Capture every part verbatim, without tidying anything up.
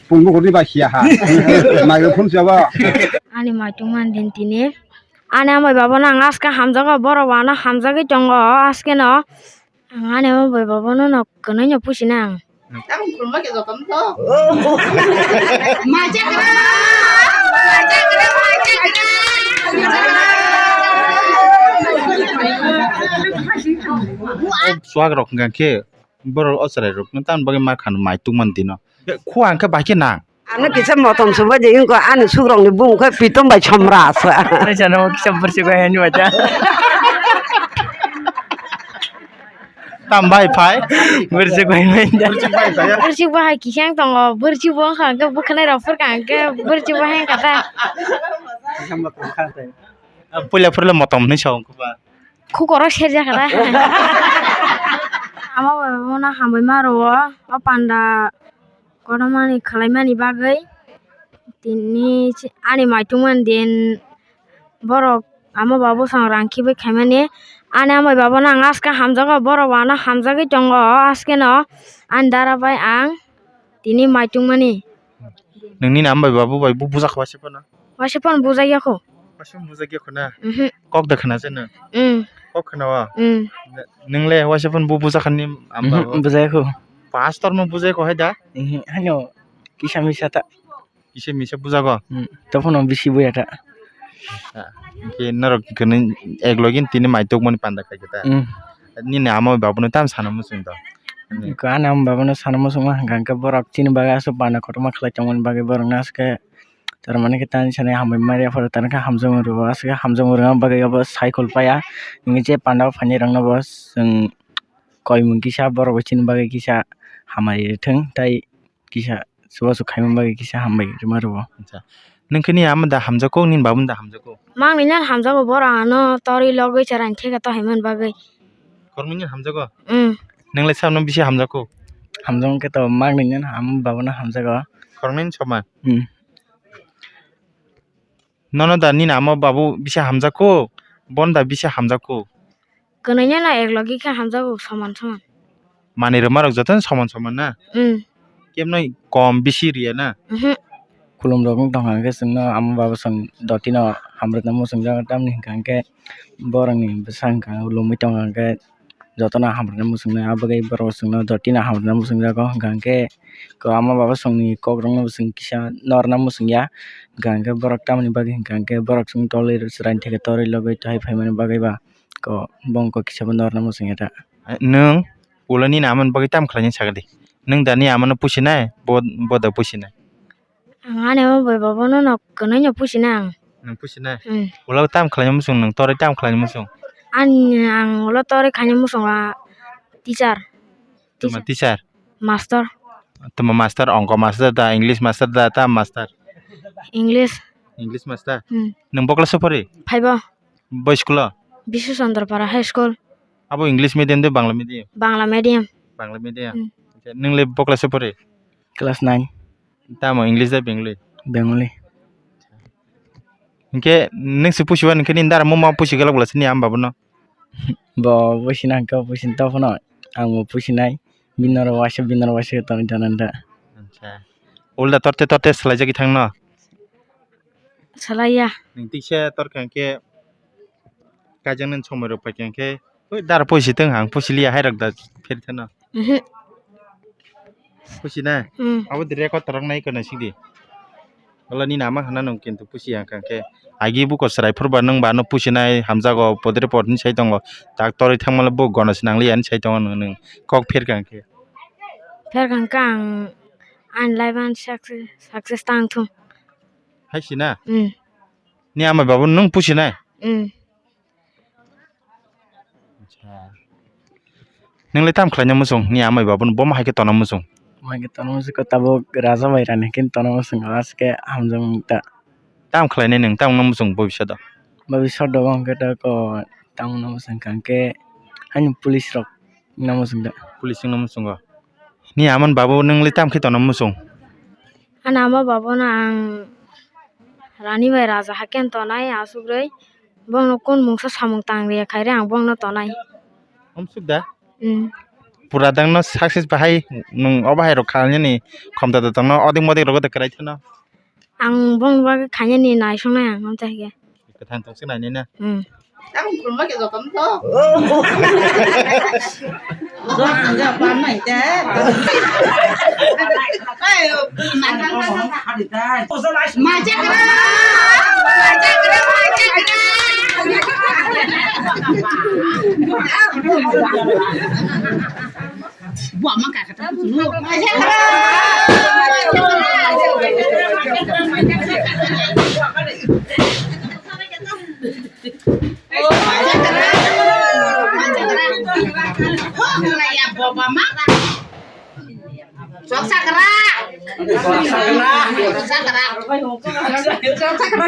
Pungo hurni ba khiya ha. Microphone sabo. Ani maitung man din tini. Ani amai baba no ang aske hamjago, borok bo ano hamjagwi tongo aske no. Ang ani amai baba no no kwnwi no pusi na ang. Ang khulma khe jotono to. Suak rok hwnkha khe borok o chwrai rok no tamni bagwi ma khano maitung man dino. Khua hwnkhe bai khe nang. Ano kisa motom subai de, inko ani sukrokni bung khe pitom bai somra asa. Ano sana mo kisa bersih kau yang baca. Tam bai phai. Bersih kau yang baca. Bersih bahai kisang tongo, bersih bo wngkha hwnkhe bwkhwnai rok phurkha hwnkhe bersih bahai wngkha ta. Puila phurla motom hinwi sa wngkha ba. Khukoro serjakha ta. Ama bai bono hambai ma rwo, o panda. Kotormani khlaimani bagwi tini ani maitung mani din borok ama babu song rang khibai khaimani. Ani amai baba no ang aske hamjago, borok bo ano hamjagwi tongo aske no ani dara bai ang tini maitung mani. Nini amai babu bai bo bujak waisa phano? Waisa phano bujak ya kho. Waisa phano bujak ya kho na? Mhm. Kok da khna se no? Mm. Kok khna wa? Mm. Nung le waisa phano bo bujak khani amai baba? Mhm, bujak ya kho. Pastor no bujai ko hai da? Ehe, hano kisa misa ta. Kisa misa bujago? Hmm, to phano bisi buya ta. Ke norok kene ek login tini maitok mani panda khai ta. Hmm. Nini amo babu no tam sana musung to. Ko ani amo babu no sana musung ma hangka hangka borok chini baga aso panda kotorma khlai tongmani bagwi borok no aske. Tar mani ke tani sani hambai mari aphuru tani khe hamjak muru aske hamjak muru bagwi obo cycle paya. Nini je panda o phaini rok no bo chwng koimung kisa borok bo chini bagwi kisa hamari rithwng tei kisa chubachu khaimani bagwi kisa hambai rwma rwo. Acha. Nwng khe nini ama da hamjakgo, nini babu da hamjakgo? Mangni nang hamjago, borok ano torwi logwi chwraini theke to haimani bagwi. Kormini hamjago? Mm. Nwng lai sabno bisi hamjakgo? Hamjak khe to mangni nang ama babu no hamjago. Kormini soman? Mm. Nono da nini ama babu bisa hamjakgo, bon da bisa hamjakgo? Kwnwi no ek logi khe hamjakgo soman soman. Manwi rwma rok jotono soman soman na? Mm. Kebno kom bisi riya na? Mhm. Khulum rok wng tongkha hwnkhe chwngno ama babu chwng dotino hamrwkna muchungjak tamni hwnkha hwnkhe borokni bwsa hwnkha lumwi tongkha hwnkhe. Jotono hamrwkna muchungnai, abo bagwi borok chwngno dotino hamrwkna muchungjago, hwnkha hwnkhe kwbangma baba chwngni kokrokno bo chwng kisa norna muchungya, hwnkha hwnkhe borok tamoni bagwi hwnkha hwnkhe borok chwng torwi chwraini theke torwi logwi tei phaimani bagwi ba ko bongni kok kisabo norna muchungya ta. Nwng ulo nini amani bagwi tamo khlainai sakha di? Nwng da nini amano pusinai, bo, bo da pusinai? Ang ani amo bai babono no kwnwi no pusinai ang. Nwng pusinai? Hmm. Ulo tam khlainai muchung nwng, torwi tam khlainai muchung? Ani ang ulo torwi khainai muchung a teacher. Tuma teacher? Master. Tuma master, ongko master da, English master da, ta master? English. English master? Hmm. Nwng bo class o pori? Five o. Bo school o? Bisu Chandra Para High School. Abo English medium de Bangla medium? Bangla medium. Bangla medium. Hmm. Nwng le bo class o pori? Class nine. Tamo English da Bengali? Bengali. Hinkhe nwng se pusiba hinkhe nini dara muma pusi galak bwla sini ama babono? Bo pusi nang khe pusi to phano ang bo pusi nai. Binaro waisa binaro waisa tong jana da. Acha. Ulda torte torte salai jagwi thangno? Salai ya. Nwng tiksa torkha hinkhe kaijaknani somoi rok paikha hinkhe. Oi, dar pusi tong ang, pusi liya hai rok da pheri thano. Mhm. Pusi na? Hmm. Abo de record torok nai kono sidi. Wala nini ama hana nung kintu pusi yang kang khe. Agi buko chwrai phuru ba nung ba no pusi nai hamjago podre pod ni sai tongo. Tak torwi thangmale bo gono se nang liya ni sai tongo nung, nung kok pher kang khe. Pher kang khe ang ani life an success, success tang thung. Hai si na? Hmm. Ni ama babu nung pusi nai? Hmm. Acha. Nung le tam khlaina muchung ni amai babu no, bo ma hai khe tona muchung? Bo hai khe tona muchung khe tabuk raja bai rani khe tona muchung aske hamjak ta. Tam khlainai nung, tam wngna muchung bobiswt o? Bobiswt o hwnkhe ta ko tam wngna muchung kha hwnkhe haino police rok wngna muchung ta. Police wngna muchungo. Ni ama ni babu nung le tam khe tona muchung? Ani ama babu no ang rani bai raja hai khe tonai asukrwi. Bongno kun mungsa samung tang rwya khaire ang bongno tonai. Omsuk da? Hmm. Pura dangno success bahai nwng o bahai rok khalnani khomta da tongno odik modik rogo da kwrai thano. Ang bongni bagwi khainani naisongnai ang, amtwi hai khe. Kwthang tongsi nainina. Hmm. Ang khulma khe jotono to. Buama kaka ta putulu. Chok sakra. Chok sakra.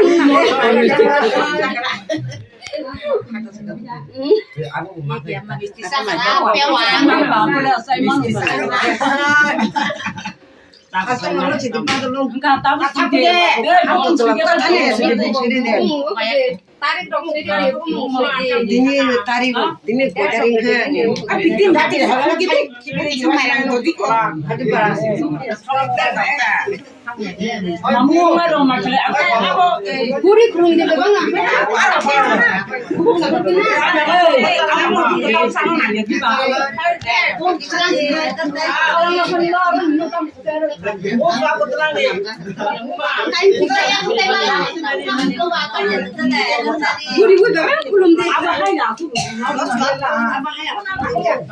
Tini tarik, tini gathering khe.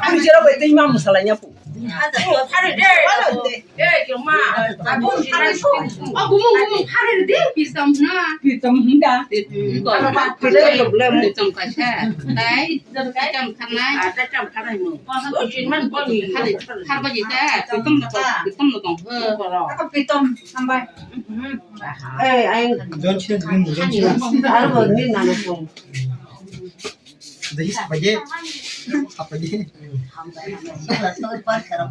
Ani jero bai tei ma mwsalaina pu. Pritom sambai. Ei, ai. Jon sini, jon sini. Aro bo ni nana song. Jadi apa je? Apa je?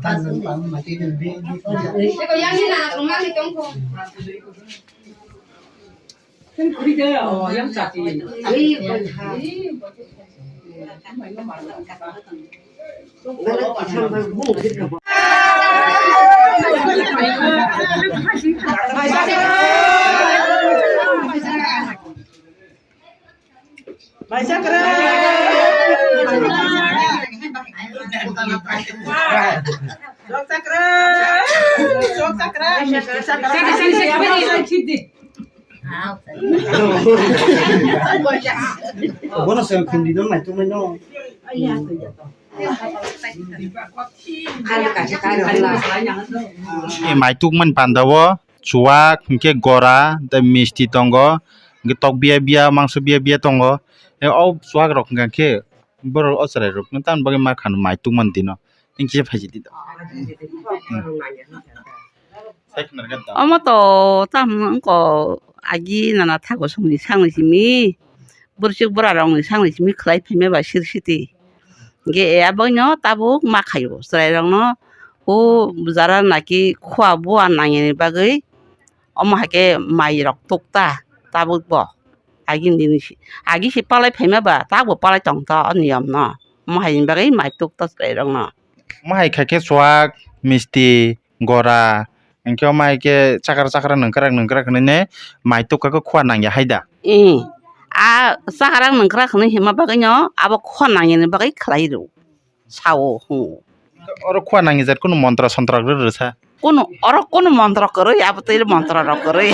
Tang, tang, mati dulu, di, di. Yang ni nana song, yang ni tong song. Bono se khundi no nai tongmai no. E, maituk mani panda o chuwak, hinkhe gora, tei misti tongo, hinkhe tok biya biya, mangso biya biya tongo. E, o chuwak rok hinkha khe borok o chwrai rok tamni bagwi ma khano maituk mani dino. Tei kisa phaisidi do. Omo to tamo wngkha agi nana thago songni sakni simi, bwrwswk bwrarokni sakni simi khlai phaima ba siri siti. Hinkhe e aboino tabuk ma khaio chwrairokno o jara naki khua bua nangyani bagwi omo hai khe mairok tukta tabukbo. Agini dini si, agi si palai phaima ba tabukbo palai tongta o niyomno. Omo haini bagwi mai tukta chwrairokno. Omo hai kha khe chuwak, misti, gora, hinkhe omo hai khe chakra chakra nwngkrak nwngkrak hwnwi ne mai tukha khe khua nangya hai da? Ee, a chakra nwngkrak hwnwi hima bagwino abo khua nangyani bagwi khlai rw sao hwngo. Oro khua nangya jat kunu montra sontra rw rw sa? Kunu, oro kunu montra kwrwi, abo twi montra rok kwrwi.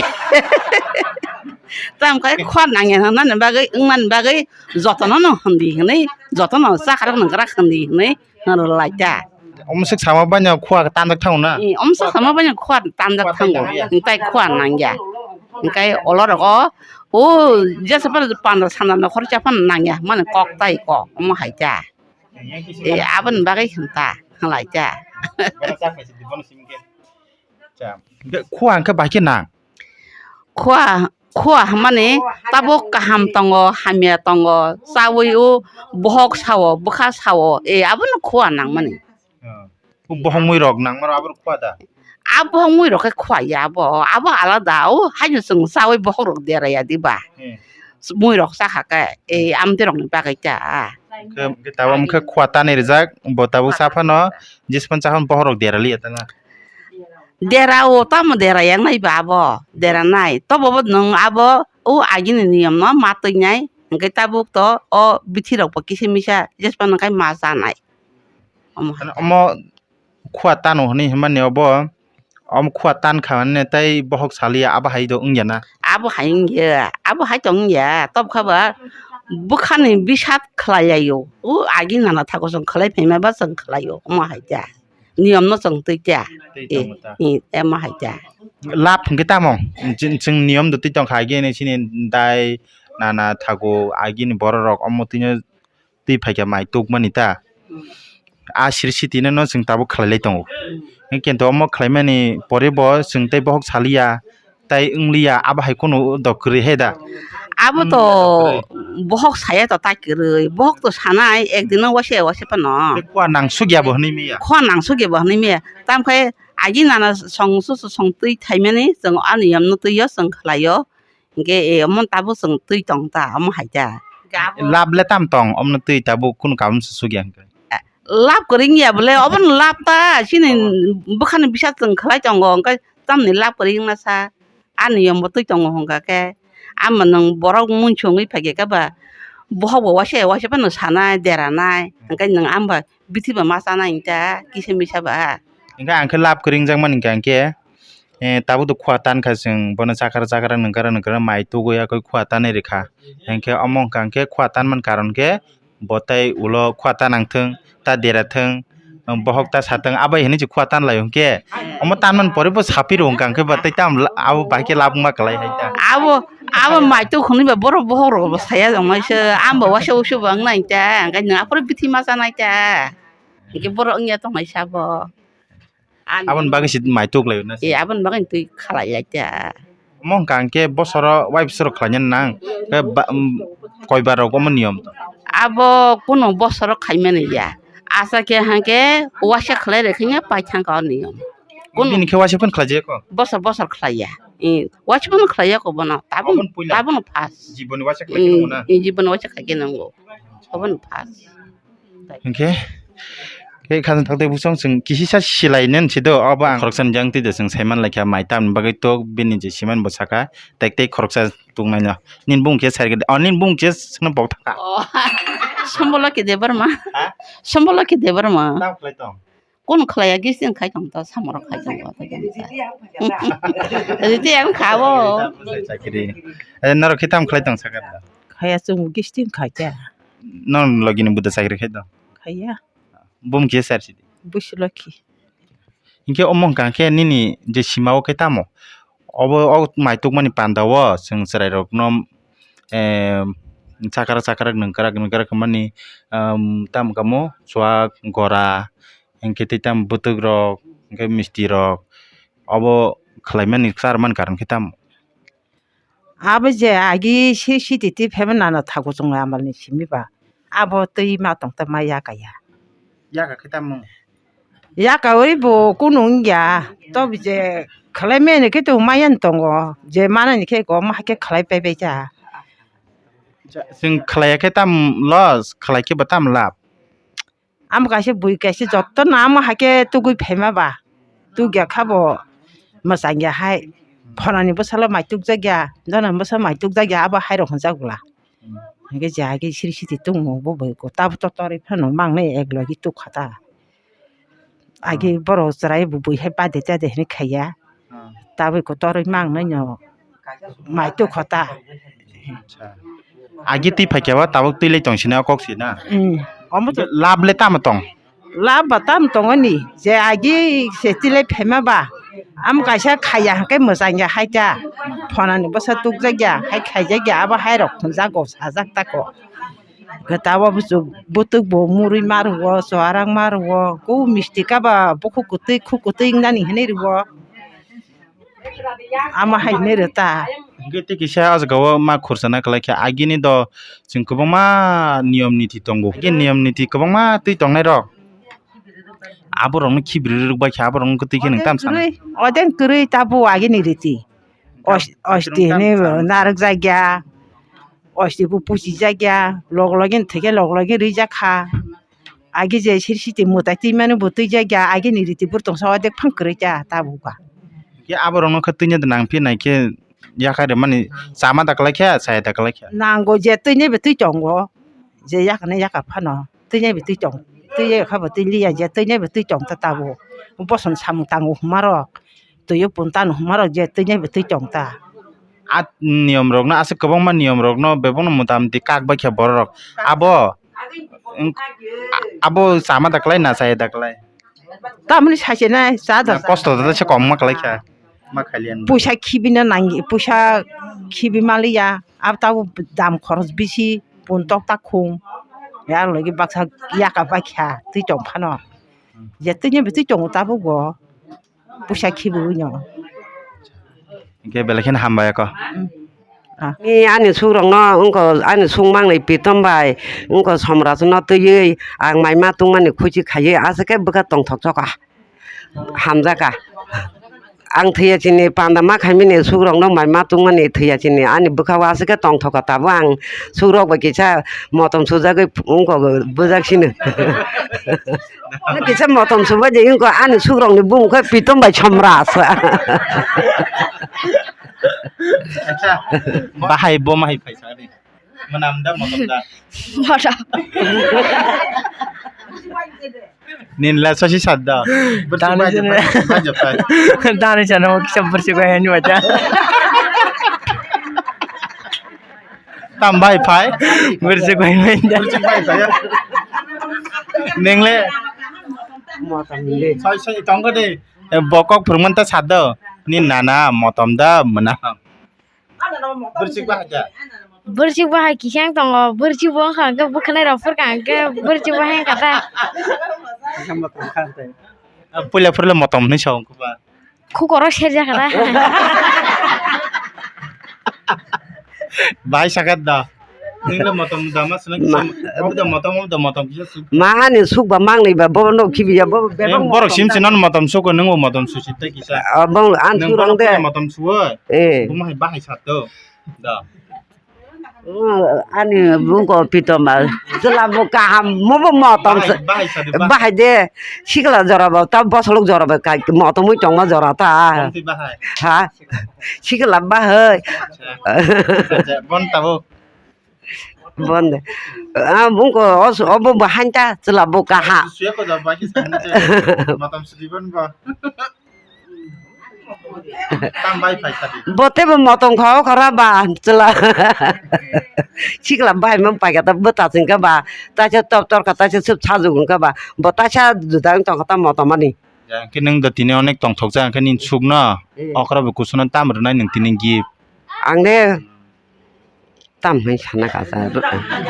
Tamo khe khua nangya hwnani bagwi, wngnani bagwi jotono no hwndi hwnwi, jotono chakra nwngkrak hwndi hwnwi. Hwnrwlaita. Omswk sama banya khua tanjak thango na? Ee, omswk sama banya khua tanjak thango. Hinkhe khua nangya. Hinkhe olorok o, o, jesa phano panda sanda nokhor cha phano nangya hwnmani kok tai kok omo hai ta. Ee, aboni bagwi hwnta hwnlaita. Khua hwnkhe bai khe nang? Khua, khua hwnmani tabuk kaham tongo, hamya tongo, chaui o bohok sao, bwkha sao, e abono khua nangmani. O bohok mui rok nangmano abo khua da? A bohok mui rok khe khua ya abo, abo alada, o haino chwng chaui bohok rok dera ya diba? Hmm. Mui rok chakha khe, e amtwi rokni bagwi ta. Khe, khe tabuk wngkha khua tanwi rijak, bo tabuk sa phano, jispan sa phano bohrok dera liya tana. Dera o tamo dera yang nai ba abo, dera nai. Tobo bo nwng abo o agini niyom no ma twi nai, hwnkhe tabuk to o bithi rok bo kisa misa jespan nang khai ma cha nai. Omo hai. Ano omo khua tano hwnwi hwnmani obo, omo khua tan kha hwnwi tei bohok saliya abo hai do wngya na? Abo hai wngya, abo hai tong wngya, tob kha ba bwkhani bisat khlai lai o, o agi nana thago chwng khlai phaima ba chwng khlai o, omo hai khe. Niyom no chwng twi khe. Twi Eh, tongo ta. Eh, omo hai khe. Lab hwnkhe tamo? Chwng, chwng niyom do twi tong kha agi ni chini dai nana thago agi ni borok rok omo twi no twi phaikha mai tukmani ta. A siri sitino no chwng tabuk khlai lai tongo. Hwnkhe to omo khlaimani pore bo chwng tei bohok saliya, tei wngliya, abo hai kheno dok kwrwi he da. Abo to Wngya dok kwrwi. Bohok saya to tai kwrwi, bohok to sanai ekdino waisa waisa phano. Tei khua nangsukya bo hwnwi maya. Khua nangsukya bo hwnwi maya. Tamkhe agi nana song su su song twi thaimani chwng ani yamno twi yo chwng khlai yo. Hingke e omo tabuk chwng twi tong ta, omo hai ta. Lab le tam tong, omo twi tabuk kunu kaam se sugya hingke. Lab kwrwi wngya bole, obo no lab ta, chini bwkhani bisa chwng khlai tongo, hingke tamni lab kwrwi wngna sa, ani yombo twi tongo hingka khe, ama nwng borok munsungwi phaikhe khe ba, bohok bo waisa waisa phano sanai, deranai, hingke nwng amba bithi ba ma chanai hingta, kisa misa ba. Hingke ang khe lab kwrwi wngjakmani hingka hingke, eh, tabuk to khua tan kha chwng, bono chakra chakra nungkara nungkara mai tugui yakui khua tanwi rikha. Hingke omo hingka hingke khua tanmani karon khe bo tei ulo khua ta nangthwng, ta dera thwng, bohok ta satwng, abai hinwi se khua tan laio hingke omo tanmani pore bo sapi rw hingka hingke bo tei tam abo bai khe lab wngma kwlai hai ta. Abo, abo mai tuk hwnwi ba borok bohok rok bo saya ongnaisa, amba waisa usu bo wngnai ta, hingke nwng aphuru bithi ma chanai ta. Hingke borok wngya tongnaisa bo. Ani Aboni bagwi se mai tuk lai na. E, aboni bagwi twi khalai lai ta. Omo hwnkha hwnkhe bosoro, wai bosoro khlaina nang. Khe ba, um, koi bar rok omo niyom. Abo kunu bosoro khaimani ya. Asa khe hwnkhe waisa khlai rwkhe pai thangkha o niyom. Kunu Bini khe waisa phano khlai jaya kho? Bosor bosor khlai ya. E, waisa phano khlai ya kho bono. Tabuk, Omo puila? Tabuk no first. Jiboni waisa khlai khe E, nangma na? E, jiboni waisa khlai khe nango. Obono first. Hingkhe, khe khajang thakte bwsong chwng kisisa silai nen si do, obo ang khoroksa ni jang twi de chwng saiman laikha, mai tamni bagwi tok bini je siman bo saka, tek tek khoroksa tungnaino. Nini bung khe sai, o nini bung khe swkno bok thaka. Oh. Somboloki Debbarma. Ha? Somboloki Debbarma. Tamo khlai tong? Kono khlaiya, gisting khai tong to, samoro khai tong to. Rite ang kha bo. Chakri. Eh, norok khe tamo khlai tong saka? Khaya chwng gisting khai ta. Non logi ni buda chakri khai tong? Khaya. Bum khe sar sidi. Busuloki. Hinkhe omo hwnkha khe nini je sima o khe tamo? Obo o mai tukmani panda o chwng chwrai rok no, em, chakrak chakrak nwngkrak nwngkrak hwnmani, em, tamo kamo chuak gora hinkhe tei tamo bwtwk rok hinkhe misti rok obo khlaimani charmani karon khe tamo? Abo je agi si siti ti phema nana thago chwng amal ni simi ba. Abo twi ma tong ta ma yaka ya. Yaka khe tamo? Yaka oi bo kunu wngya. Tobi je khlai mani khe to maya ni tongo. Je mana ni khe go ma khe khlai pai pai ta. Chwng khlai ya khe tam loss, khlai khe bo tam lab. Amo kaisa bui kaisa joto no amo hai khe tugui phaima ba, tugya kha bo mwchang ya hai. Phonani bwsalo mai tukjak ya, jonani bwsalo mai tukjak ya, abo hai rok hwnjak bwla. Hinkhe je hai khe siri siri tongo bo bui ko, tabuk to torwi phano mang nai ek logi tuk kha ta. Agi borok chwrai bo bui hai bade tade hinwi khaiya. Tabuk ko torwi mang nai no mai tuk kha ta. Agi twi phaikya ba tabuk twi lai tong sini o kok sina. Omo to lab le tamo tong? Lab ba tamo tongo ni je agi se twi lai phaima ba. Amo kaisa khaiya hwnkhe mwchang ya hai ta. Phonani bwsa tukjak ya hai khaijak ya abo hai rok thwnjak go sajak ta ko. Gata o buchuk bwtwk bo murui ma rwo, chuarang ma rwo, ku misti kaba bukhuk kwtwi khuk kwtwi wngnani hinwi rwo. Ama hai hinwi rw ta. Hwnkhe tei kisa o jaga o ma khursa na kwlai khe agini do chwng kwbangma niyom niti tongo. Hwnkhe niyom niti kwbangma twi tongnai rok. Aborokno khibri rwk bai khe aborokno kwtwi khe nwng tam sana. Odeng kwrwi tabuk agini riti. Os-, osti hinwi narwk jak ya. Osti bo pusi jak ya, log logi thwikhe log logi rijak kha. Agi je sir siti mwtai twi mani bo twi jak ya, agi ni riti bwrwi tong sa odek phang kwrwi kha tabuk ba. Ke abo rok no khe twi nai nang phi nai khe yakhai rw mani chama da kwlai kha, chaya da kwlai kha. Nango je twi nai bo twi tongo, je yakha nai yakha phano twi nai bo twi tong, twi yakha bo twi liya je twi nai bo twi tong ta tabuk. Boson samung tango huma rok. Twi o punta no huma rok je twi nai bo twi tong ta. A niyom rok no aswk kwbangma niyom rok no bebak no mota moti kak bai kha borok rok. Abo, abo chama da kwlai na chaya da kwlai. Tamoni sache nai cha da. Kosto da se kong ma kwlai kha. Ma khaliya. Puisa khibi na nangi, puisa khibi maliya. Ab tabo dam khoros bisi pun tok ta khung. Ya logi baksa yaka bai kha twi tong phano. Je twi nai bo twi tongo tabuk bo. Puisa khibiwi no. Hingke belai kheno hambai ako. Ah. Ni ani sukrokno wngkha ani sukmani pitom bai wngkha somrasno twiwi ang mai ma tongmani khuchi khaiwi aswk khe bwkha tongthok chokha hamjakha. Ang thwiya chini panda ma khaimani sukrokno mai ma tongmani thwiya chini ani bwkha o aswk khe tongthokha tabuk ang sukrok bai kisa motom sujagwi wngkha bwjak sino. Kisa motom subai de wngkha ani sukrokni bumung khe pitom bai somra asa. Acha, bahai bo mahai phaisa de. Manam da motom da. Mara. Ninla sosi sadda. Dani sene. Dani sene mo kisa bursi ko hen bacha. Tam bai phai. Bursi ko hen bacha. Ningle. Soi soi tongko de. Bokok phurman ta sadda. Ni nana motom da mena. Bwrwsik bahai khe. Bwrwsik bahai kisa wng tongo, bwrwsik bo wngkha hwnkhe bwkhwnai rok phurkha hwnkhe bwrwsik bahai wngkha ta. Puila phurle motom hinwi sa wngkha ba. Khukoro serjakha ta. Bahai sakha da. Ningla motom da ma swnam kisa. Obo da motom, obo da motom kisa. Mahani sukba mangliba bono khibiya bo. Borok sim sinon motom suko nungbo motom susi tei kisa. Bong an surong de. Motom suo. Eh. Bumahai bahai sato. Da. Ani bungko pitoma. Jela bo kaham mobo motom. Bahai de. Sikla jora bo ta bosolok jora bo motom ui tongma jora ta. Ha. Sikla bahai. Bon tabo. Bonde. Ah, bungko os-, obo bahai ta, chwla bo kaha. Suya ko jaba ki sani je. Matam sudi bon ba. Tam bai phai sadi. Bote bo motom khao khara ba, chwla. Sikla bai mam pai kata bota sing ka ba. Taisa top tor kata se sup sajug ka ba. Bota sa judang tong kata motom ani. Ya, ke nung da tini onek tong thok ja, ke nin suk no. Okra bo kusuna tam rwnai nung tini gift. Ang de Tam hwnwi sana kasa.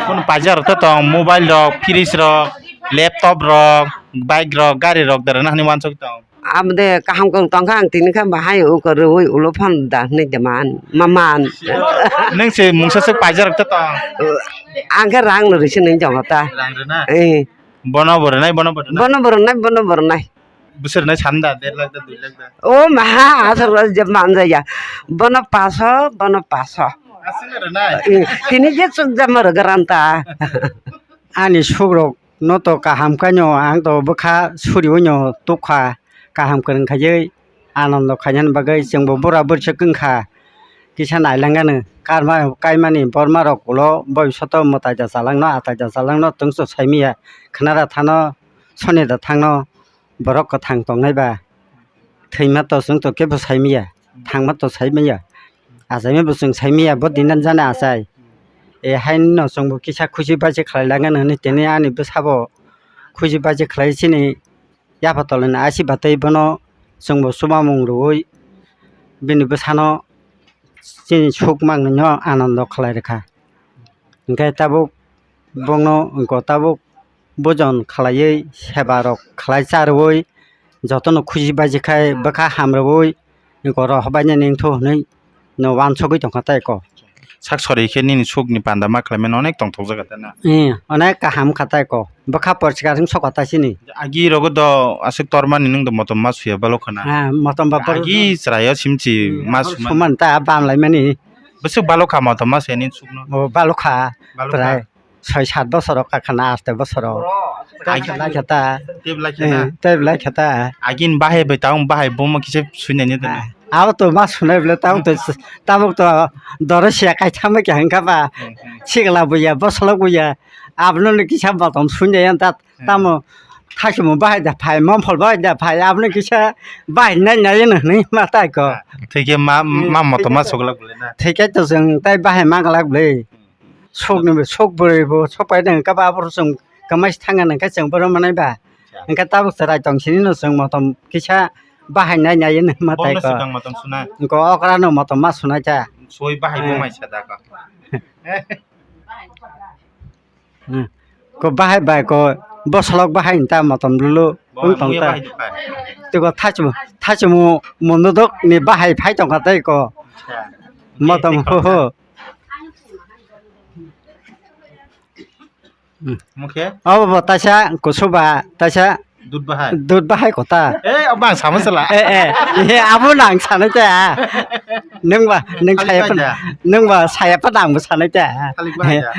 Phone paijak rok to tong, mobile rok, fridge rok, laptop rok, bike rok, gari rok dara nahani wansok tong. Abode kaham kong tongkha ang tini kha bahai uko rwi ulo phone da hwnwi de man, maman. Nung se mungsa se paijak rok to tong. Ang khe rang no risi nung jama ta. Rang rwna? Eh. Bono bo rwnai, bono bo rwnai. Bono bo rwnai, bono bo rwnai. Bwswk rwnai sanda, der lakh da, dui lakh da. O maha, aswk je manjaya. Bono paso, bono paso. Aswk rwnai. Eh, tini je chukjama rwgwran ta. Ani sukrok no to kaham kaino, ang to bwkha suri oino tukha, kaham kwrwng khaiwi. Anondo khainani bagwi chwngbo bura bwrwswk wngkha, kisa nailangano karma kaimani bormarok ulo boisoto mwtaida chalangno ataida chalangno tungsu saimanya, khwnara thano sonida thangno borok kwthang tongnaiba thwima to chwngto kebo saimanya, thangma to saimanya, achaima bo chwng saimanya bo dinani jani achai. E haino chwngbo kisa khusi baisi khlailangano hwnwi tini ani bwsabo khusi baisi khlai chini. Yapha tolni asi batwi bono chwngbo chubamung rwui bini bwsano chini suk mangnwino anando khlai rwkha. Hinkhe tabuk bongno wngkha tabuk bojon khlaiwi seba rok khlai cha rwui jotono khusi baisi khai bwkha ham rwui wngkha rw hobainani wngthu hwnwi no wansugwi tongkha tei ko. Sak sori khe nini sukni panda ma khlaimani onek tongthokjak kha ta na? Eh, onek kaham kha tei ko. Bwkha porchikar wng sokha ta chini. Agi rogo do aswk tormani nwng do motom ma suya balo khana. Ha, motom ba bor- Agi chwraio simchi ma sumani. Suman ta bam laimani. Bwswk balokha motom ma se nini sukno? O balokha, balokha. Prai soi sat bosor rok kakhana, aste bosor rok. Agi- Tei belai khe ta. Tei belai khe ta. Eh, tei belai khe ta. Agini bahai bai tamo bahai bomo kisa suinani tongna. Ah, abo to ma sunai bwle, tabuk to, tabuk to doro siya kaitham bai khe hwnkha ba. Hmm, hmm. Sikla buya, bosolo buya. Abono ni kisa motom suinai yan ta. Hmm. Tamo thaichimo bahai da phai, momphol bahai da phai, abono kisa bahai nai nai yan hwnwi ma tai ko. Ah, thikhe ma, hmm, ma motom ma suglak bwle na. Thikhe to chwng tai bahai ma glak bwle. Hmm. Sokni bo, sok bwrwi bo, sok pai nang khe ba, aboro chwng kwmai se thang nang khe chwng bono manai ba. Acha. Hwnkhe tabuk chwrai tong sini no chwng motom kisa bahai nai nai no ma tai. Bono ko. Swkang motom suna. Ko okra no motom ma sunai ta. Soi bahai bo, eh, mai sa da ko. Hmm. Ko bahai bai ko bosolok bahai ta motom lulu. Bo wng tong muya ta. Bahai dukha. Tiko thachmo, thachmo mondodok ni bahai phai tong kha tai ko. Acha. Motom ho ho. Hmm. Mukhe? Abo bo taisa kusuba, taisa dud bahai. Dud bahai kota. Eh, abo ang sama sala. Eh, eh, eh, abo nang sanai ta. Nung ba, nung thalik saya bahai pa, da. Nung ba saya pa nang bo sanai ta. Thalik bahai da.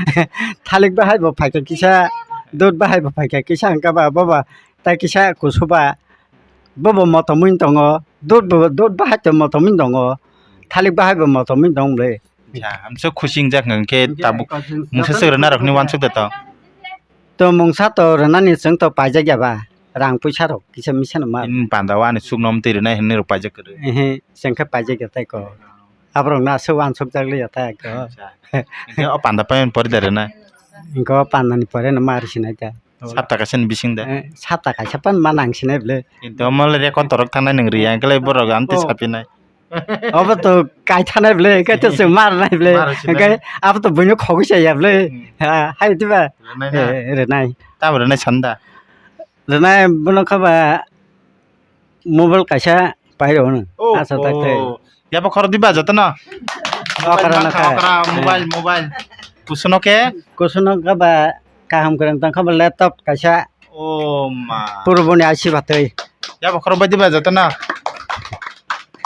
Thalik bahai bo phaikha kisa, dud bahai bo phaikha kisa hwnkha ba, bo ba tai kisa kusuba. Bo bo motom wng tongo, dud bo, dud bahai to motom wng tongo, thalik bahai bo motom wng tong bwle. Ya, amsa khusi wngjak hwnkhe tabuk mungsa swk rwna rokni wansuk da to. To mungsa to rwnani chwng to paijak ya ba, rang puisa rok kisa misa no ma. Nini panda o ani sukno mwtwi rwnai hwnwi rok paijak kwrwi. Ehe, chwng khe paijak ya tai ko. Aborok no aswk wansuk jak li ya tai ko. Acha. Hwnkhe o panda paimani pore da rwnai? Hwnkhe o panda ni pore no ma rw sinai ta. Sapta kaisa ni bising de. Eh, sapta kaisa pan ma nang sinai bwle. Kintu omo le record torok thangnai nwng riya, hwnkhe le borok amtwi sapinai. Obo to kai thanai bwle, hwnkhe to chwng ma rwnai bwle. Ma rw sinai. Hwnkhe abo to buino khogwi chaya bwle. Hmm. Ha, hai diba? Rwnai na? Eh, rwnai. Tamo rwnai sanda? Rwnai bono kha ba mobile kaisa pai rw no. Oh, asa tak thai. Oh. Yabo khoro diba jotono? Okra mobile no kha. Okra, mobile, mobile. Kusuno khe? Kusuno kha ba kaham kwrwng tong kha ba laptop kaisa. Oh ma. Purbo ni aisi batwi. Yabo khoro bai diba jotono?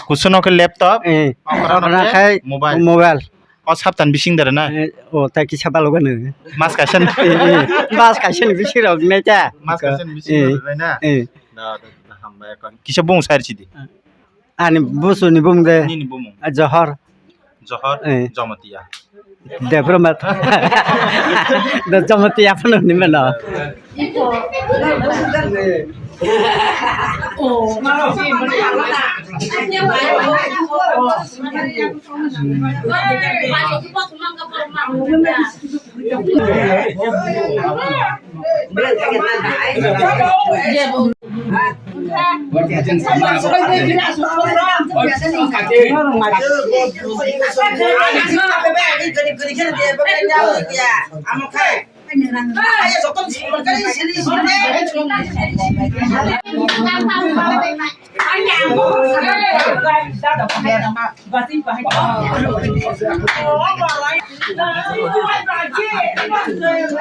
Kusuno khe laptop, eh, okra no okra khe khai mobile. Mobile. O saptan bising dara na? Eh, o tai kisa balogano. Mas kaisa ni. Eh, eh. Mas kaisa ni bising rok nai ta. Mas kaisa ni bising rok nai na? Eh. Da, da, da, hambai kon. Kisa bung sai sidi. Ani busu ni bung de. Nini bumung? Ah, Johor. Johor, eh. Jamatia. Debra mat. Da Jamatia phano ni mano.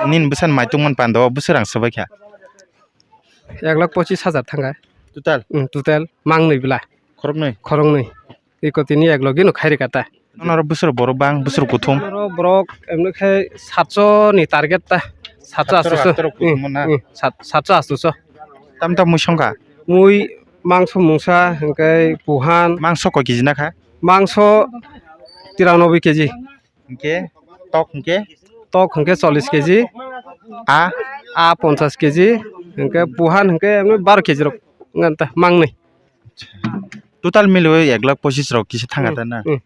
Nini bwsani maitung man pando, bwswk rang swbai kha? Ek lakh pochis hajar thangkha. Total? Mm, total mangnwi bwla. Khoroknwi? Khoroknwi. Iko tini ek logi no khairi kata. Noro bwswk borok bang, bwswk kuthum? Noro borok emni khe satso ni target ta. Satso asto so. Satso kuthum na? Mm, mm, sat-, satso asto so. Tam tam mui songkha? Mui mangso mungsa, hwnkhe puhan. Mangso koi kg na kha? Mangso tiranoboi kg. Hwnkhe tok hwnkhe? Tok hwnkhe chollish kg. A? A ponchash kg. Hwnkhe puhan hwnkhe emni baro kg rok ngan ta mangnwi. Total miliwi ek lakh pochis rok kisa thanga ta na? Hmm.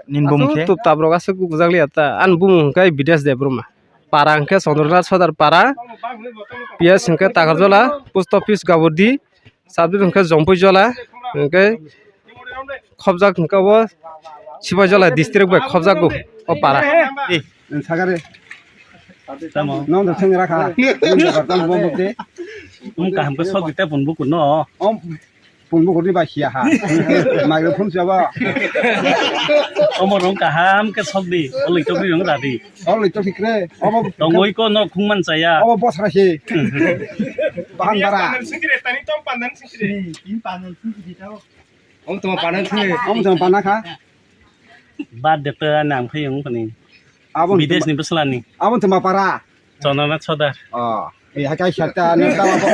Nini bumung khe? Tup tap rok aswk bujak liya ta. Ani bumung hwnkhe Bides Debbarma. Para hwnkhe Chandranath Sodar para. P S hwnkhe Takarjola, post office Gabordi. Sabjit hwnkhe Jompui Jola, hwnkhe khobjak hwnkhe obo Sibai Jola district bai khobjago o para. Eh, sagare. Tamo. Nong da thang rakha. Nong da tang bo bukte. Tum kaham khe sok dite pun buku no. Om pun buku di ba hiya ha. Microphone sabo. Omo rong kaham khe sok di. Olei tok di rong da di. Olei tok di kre. Obo tongoi ko no khungman chaya. Obo bosra se. Bahan bara. Pandan singkire, tani tom pandan singkire. Om tongma pana thwi. Om tongma pana kha. Birthday to ani ang phai wng phani. Abon bidesh ni bwsla ni. Abon tuma para. Chonana Sodar. Oh, eh, hakai sata ne tama bo.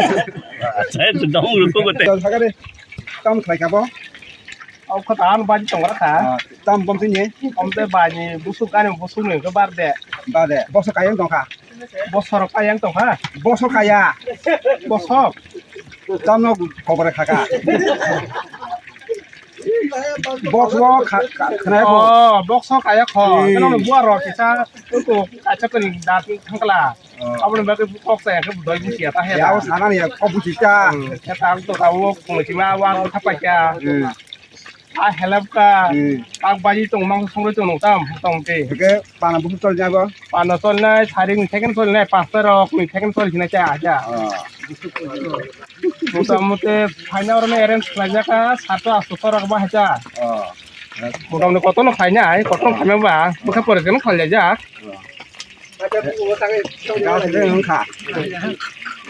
Chai to dong ru ko gote. Dol thaka de. Tam khlai ka bo. Au kho tan ban tong ra kha. Ah, tam bom tini. Om te ba ni busuk ani busuk ni ko birthday. Birthday. Boso kayang tong kha. Bosor kayang tong kha. Boso kaya. Bosok. Tam no khobor kha ka. Box o kha-, kha-, khnai ko. Oh, box o kaya kho. Hmm. Kano no buar ro kisa ko kacha ko ni da thangkla. Oh. Abo ni bagwi kok sa ya khe doi busi ya ta he. Ya, o sana ni ya, kok busi ta. Hmm. Ya ta to ta o ko ki ma wa ko thapa kya. Hmm. A helap ka. Hmm. Pak baji tong mang song tong tam tong te. Ke pana busi tol ja bo. Pana tol nai, sari ni second tol nai, pasta rok ni second tol hina cha ja. Oh. Motamuti phaina oro no arrange khlaijak kha, sato asto rok bahai cha. Oh. Motamuti kotono khlainai, kotono khlaina ba, bwkha pore keno khlaijak. Oh.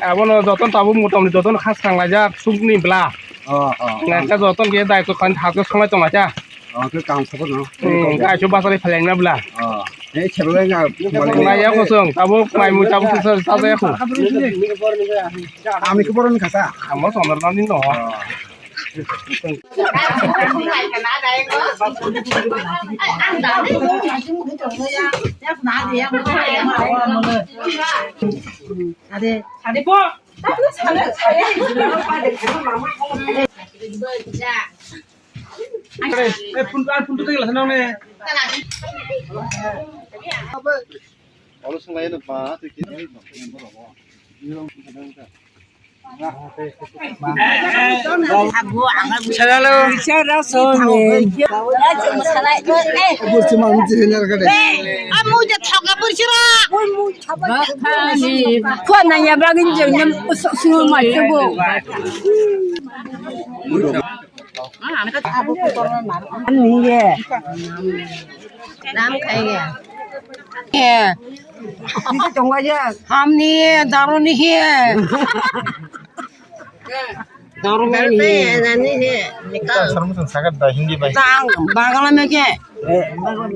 Abono jotono tabuk motamuti jotono khas khanglai jak, sukni bla. Oh, oh. Nangkha jotono khe daitw khan thakhe songlai tonglacha. Oh, khe kaham khobor no. Hmm, kaisa basari phalangna bla. Oh. Ei, khebelai na. Naya kosong, tabuk mai mui tabuk sisa sajaya ko. Ami khobor ni khata. Amo sondor nani no. Oh. Ade, ade po. Ani ye. Nam khai ye. Ye. Ni to tongwa ye. Ham ni ye, daru ni ye. Daru ni ye. Nani ye. Nikal. Sarung sarung sagat da Hindi bai. Tang, Bangla me ke.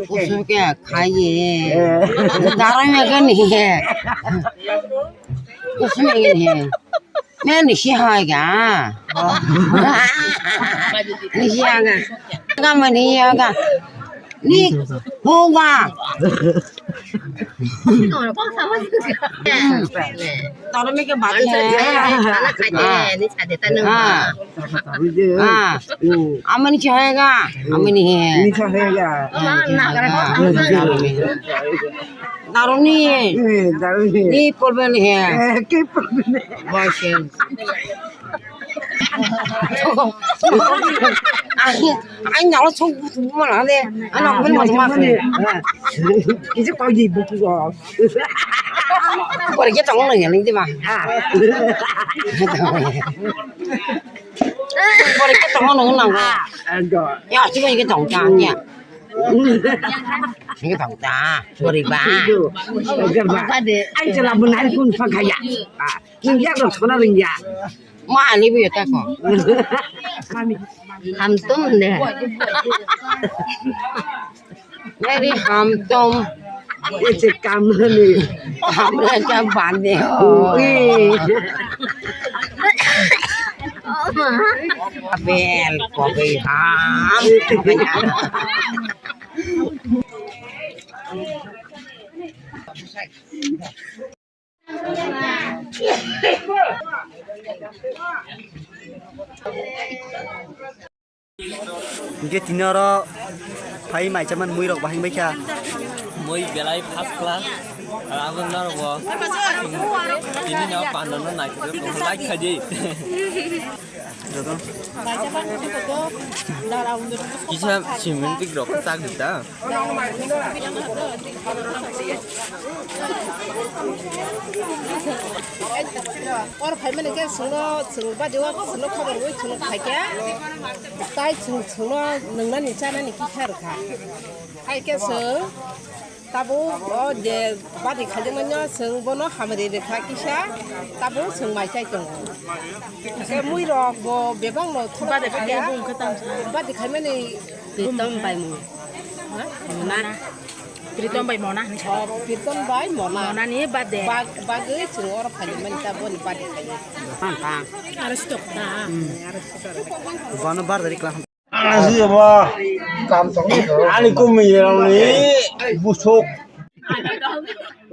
Usu ke khai ye. Daru me ke ni ye. Usu me ni ye. Nani si hoiga? Ni si hoiga? Ga mani hoiga? Ni hoga? Toro me ke baat hai. Ah. Ah. Amani si hoiga? Amani hai. Ni si hoiga? Daruni. Eh, daruni. Ni problem ni he. Eh, ki problem ni? Boysen. Ai, ai, nyala song mana de. Ana ko ma ma. Kisi koi di buku ko. Bore ke tong nang ya ling di ma. Ha. Bore ke tong nang nang. Ah, ado. Ya, si ke tong ta ya. Ni thong ta, boriba. Ai, jala bunai kun phakaya. Ah, nung ya dong sona ring ya. Ma ani bu ya ta ko. Ham tum ne. Very ham tum. Ese kam ni. Hamre ka bande ho. Ui. Bel ko be ham. Hingke tini oro phai mai chaman mui rok bahai bai kha. Mui belai first class. Abo norok bo. Tini no panda no nai. Like khaji. Kisa simintik rok tak da. Or phaimani khe chwngno, chwng badi o chwngno khobor rwui chwngno phaikhe, tai chwng, chwngno nwngnani chanani kisa rwkha. Hai khe chwng tabuk o je badi khaijakmani chwng bono hamari rwkha kisa, tabuk chwng mai chai tongo. Khe mui rok bo bebak no thok badi khaimani. Pritom bai mung. Mona. Pritom bai Mona hinwi sa. Oh, Pritom bai Mona. Mona ni birthday. Bag-, bagwi chwng oro phaimani ta boni birthday khainai. Tang, tang. Aro stok ta. Hmm. Bono birthday kla. Ani si ba. Ani kumi ni busuk.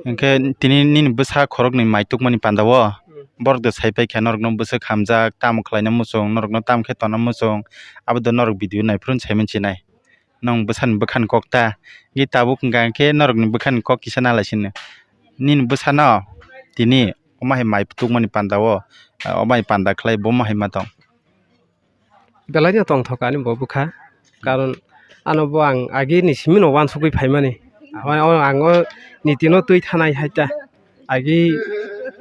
Hwnkhe tini nini bwsa khoroknwi mai tukmani panda o. Borok do sai paikha norokno bwswk hamjak, tamo khlaina muchung, norokno tamo khe tonna muchung. Abo do norok video naiphuru sai minchinai. Nwng bwsani bwkhani kok ta, hwnkhe tabuk hwnkha khe norokni bwkhani kok kisa nalai sino. Nini bwsano tini omo hai mai tukmani panda o, omo hai panda khlai bo omo hai ma tong. Belai no tongthok ani bo bwkha, karon ano bo ang age ni simi no uansugwi phaimani. Ang o niti no twi thanai hai ta, age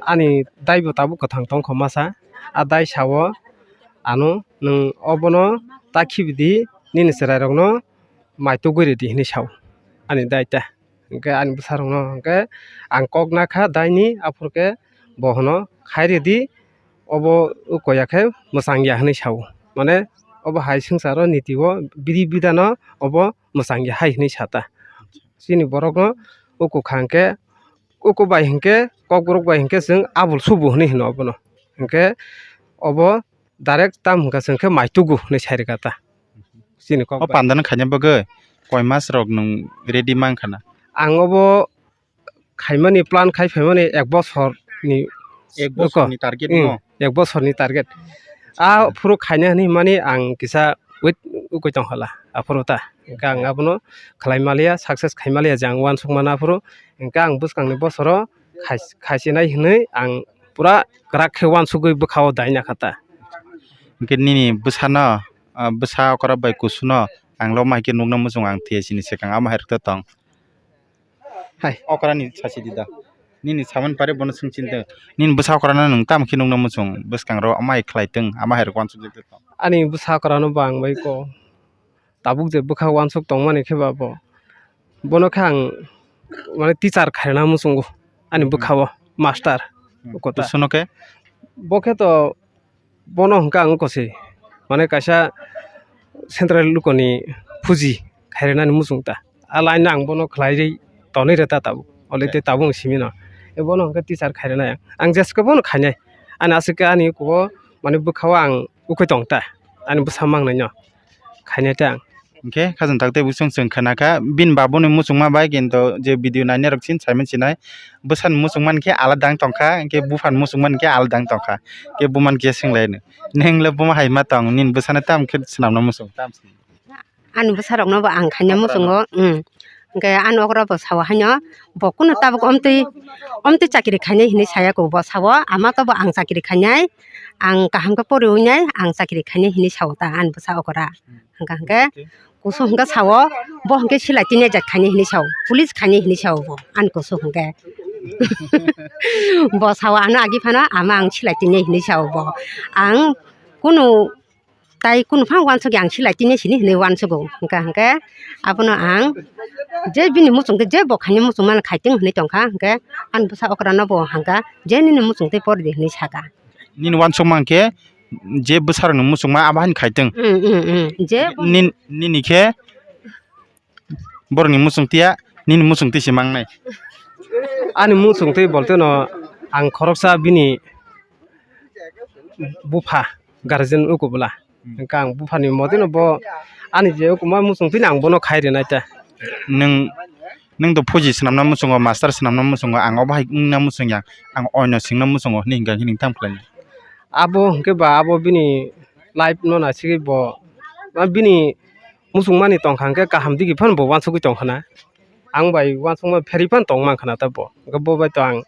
ani dai bo tabuk kwthang tongkho masa, a dai sao ano nwng obono ta khibi di, nini chwrai rokno mai tugwi rwdi hinwi sao ani dai ta. Hwnkhe ani bwsarokno hwnkhe ang kok nakha daini, aphuru khe bo hwno khai rwdi, obo ukoya khe mwchang ya hinwi sao. Mane obo hai swngcharo niti o bidi bidano obo mwchang ya hai hinwi sa ta. Chini borokno uku kha hwnkhe, uku bai hwnkhe, kokborok bai hwnkhe chwng abul subu hinwi hwno obono. Hwnkhe obo direct tam hwnkha chwng khe mai tugu hinwi sai rwkha ta. Chini kok O bai. Panda no khaina bagwi koi mas rok nwng ready man khana? Ang obo khaimani plan khai phaimani ek bosor ni Ek bosor ni target Hmm, no? Ek bosor ni target. A phuru khaina hinwi mani ang kisa wait ukoi tong khala aphuru ta. Hwnkhe ang abono khlai maliya, success khai maliya je ang uansuk mana aphuru. Hwnkhe ang bwskang ni bosoro khai-, khaisinai hinwi ang pura kwrak khe uansugwi bwkha o daina kha ta. Hwnkhe nini bwsano, ah, bwsa okra bai kusuno ang lo mai khe nukna muchung ang thia sini swkang amo hai rwkhe tong. Hai. Okra ni sasi di da. Nini saman pare bono swng chin tong. Nini bwsa okra no nwng tamo khe nukna muchung bwskang ro amai khlai tong, amai hai rwkhe uansuk tong. Ani bwsa okra no bo ang bai ko. Tabuk je bwkha uansuk tongmani khe ba bo. Bono khe ang mane teacher khaina muchungo ani Hmm. bwkha o master Hmm. kota. Kusuno khe? Bo khe to bono hwnkha ang kosi mane kaisa central lukoni phuji khairwnani muchung ta. A line no ang bono khlai ri tonwi rw ta tabuk. Olei tei tabuk simi no. E bono hwnkhe teacher khairwnai ang. Ang jeske bono khainai. Ani aswk khe ani kubo mane bwkha o ang ukhoi tong ta. Ani bwsa mangnai no. Khainai ta ang. Hwnkhe khajang tak tei bwswng chwng khna kha, bini babuni muchungma bai kinto je video nainai rok chin saiman sinai, bwsani muchungmani khe alada wng tongkha, hwnkhe buphani muchungmani khe alada wng tongkha, hwnkhe bumani khe swnglaino, "Neng le buma hai ma tong, nini bwsano tamo khe swnamna muchung, tamo swnam?" Ani bwsarokno bo ang khaina muchungo, um, hwnkhe ani okra bo sao haino, bo kunu tabuk omtwi, omtwi chakiri khainai hinwi saya kho, bo sao, "Ama to bo ang chakiri khainai, ang kaham khe poriwi nai, ang chakiri khainai," hinwi sao ta ani bwsa okra. Hwnkha hwnkhe kusu hwnkhe sao, bo hwnkhe silai tini jak khainai hinwi sao, police khainai hinwi sao bo ani kusu hwnkhe. Bo sao ano agi phano, "Ama ang silai tini," hinwi sao bo. Ang kunu tai kunu phano uansukya ang silai tini sini hinwi uansugo. Hwnkha hwnkhe abono ang je bini muchungtwi je bo khainai muchungmani khaitwng hinwi tongkha, hwnkhe ani bwsa okrano bo hwnkha je nini muchungtwi pordi hinwi saka. Nini uansukma hwnkhe je bwsarokni muchungma abo haino khaitwng. Mm, mm, mm. Je bo Nin-, nini khe borokni muchungtiya, nini muchungti se mangnai. Ani muchungtwi bolteno ang khoroksa bini bupha, guardian ukubla. Hmm. Hwnkhe ang buphani modino bo ani je ukuma muchungtwino ang bono khai rinai ta. Nwng, nwng to phuji swnamna muchungo, master swnamna muchungo, ang obo hai wngna muchungya, ang oino swngna muchungo hinwi hwnkha khe nwng tamo khlainai? Abo hwnkhe ba abo bini life no naisigwi bo, ba bini muchungmani tongkha hwnkhe kaham digi phano bo uansugwi tongkha na. Ang bai uansukma pherwi phano tong mankha na ta bo. Hwnkhe bo bai to ang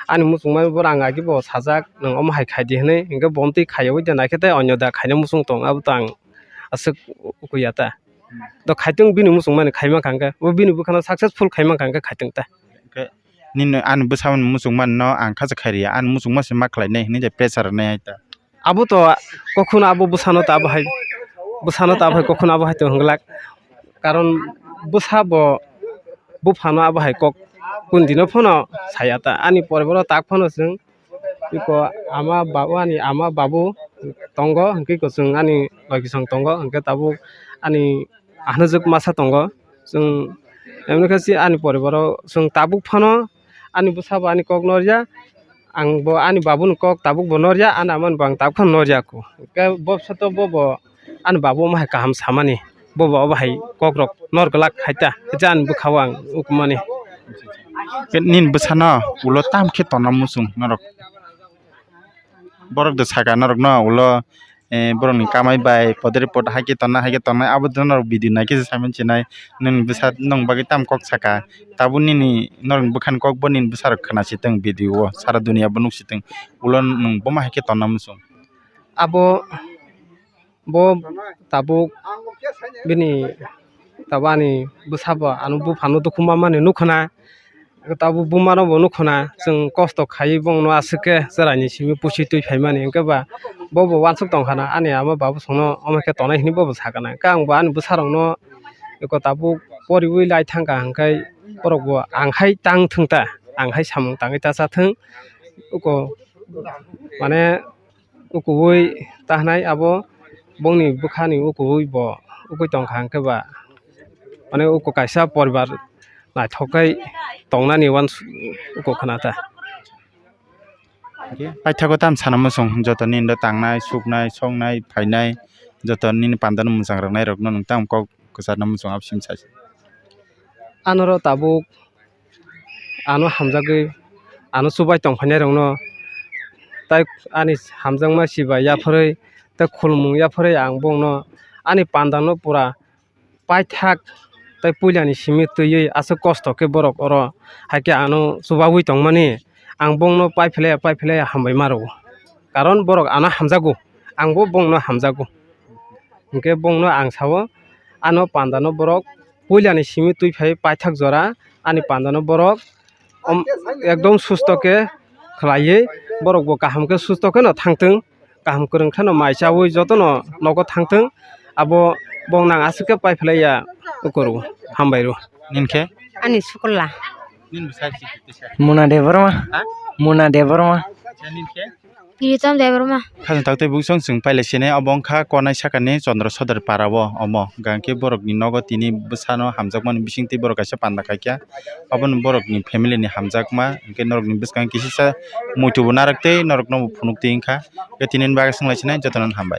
ani muchungma bo rang agi bo sajak, "Nwng omo hai khai di," hinwi. Hwnkhe bo omtwi khaiyaui de naikhe tei onyo da khaina muchung tong, abo to ang aswk ukuya ta. Do khaitwng bini muchungmani khai mankha hwnkhe, bo bini bwkhano successful khai mankha hwnkhe khaitwng ta. Hwnkhe nini ani bwsamani muchungmani no ang khacha khai riya, ani muchungma se ma khlainai hinwi je pressure rwnai hai ta. Abo to kokhuno abo bwsano to abo hai, bwsano to abo hai kokhuno abo hai to hwnglak. Karon bwsa bo buphano abo hai kok kundino phano saya ta. Ani pore boro tak phano chwng iko ama babu, ani ama babu tongo, hwnkhe iko chwng ani logisong tongo, hwnkhe tabuk ani ahwnwjwk masa tongo. Chwng emni khe si ani poribaro chwng tabuk phano ani bwsa bo ani kok norya, ang bo ani babu ni kok tabuk bo norya, ani ama ni bo ang tabuk phano norya kho. Khe bobsa to bo bo ani babu omo hai kaham samani, bo bo obo hai kok rok nor glak hai ta, je ani bwkha o ang ukmani. Khe nini bwsano ulo tam khe tonna muchung norok? Borok do saka norokno ulo, eh, borokni kamai bai podori pod hai khe tonnai, hai khe tonnai, abo do norok video nai khe se sai mansinai. Nwng bwsa nwng bagwi tamo kok saka? Tabuk nini norokni bwkhani kok bo nini bwsarok khna si tong video o, sara duniya bo nuk si tong. Ulo nwng bomo hai khe tonna muchung? Abo bo tabuk bini tabuk ani bwsa bo ano buphano dukhu manmani nukho na, tabuk buma no bo nukho na, chwng kosto khaiwi bongno aswk khe chwraini simi pusi twi phaimani, hwnkhe ba bo bo uansuk tongkha na, ani ama babu songno omo khe tonai hinwi bo bo sakha na, hwnkhe ang bo ani bwsa rokno eko tabuk poriwi lai thangkha, hwnkhe borok bo ang hai tang thwng ta, ang hai samung tangwi ta cha thwng, eko mane ukuwi tahnai abo bongni bwkhani ukuwi bo ukwi tongkha, hwnkhe ba mane uku kaisa poribar naithok khe tongnani uansuk uku khna ta. Paithago tam sana muchung, joto nini do tangnai, suknai, songnai, phainai, joto nini panda no mwchang rwknai rokno nwng tamo kok kwcharna muchung abo simi sai. Anoro tabuk ano hamjagwi, ano chubai tongphainai rokno, tai ani hamjakma sibai yapharwi, tai khulumung yapharwi ang bongno ani pandano pura paithak, tai puilani simi twiwi aswk kosto khe borok oro hai khe ano chubaui tongmani, ang bongno paiphlaiya paiphlaiya hambai ma rwo, karon borok ano hamjago, angbo bongno hamjago. Hwnkhe bongno ang sao, ano pandano borok puilani simi twi phai paithak jora, ani pandano borok om-, ekdom susto khe khlaiwi, borok bo kaham khe susto kheno thangthwng, kaham kwrwng kheno mai chawi jotono nogo thangthwng, abo bong nang aswk khe paiphlaiya ukuru hambai rw. Nini khe? Ani sukulla. Nini bwsa si kisa? Muna Debbarma. Ha? Muna Debbarma. Acha, nini khe? Pritam Debbarma. Khajang taktwi buksong chwng pailai sinai, obo wngkha Konai sakani Chandra Sodar para o omo. Hwnkhe borokni nogo tini bwsano hamjakmani bisingtwi borok kaisa panda kaikha. Obono borokni family ni hamjakma, hwnkhe norokni bwskango kisisa muitu bo narwk tei norokno bo phunuk twi wngkha. Hwnkhe tini bagwi swng lai sinai, jotono hambai.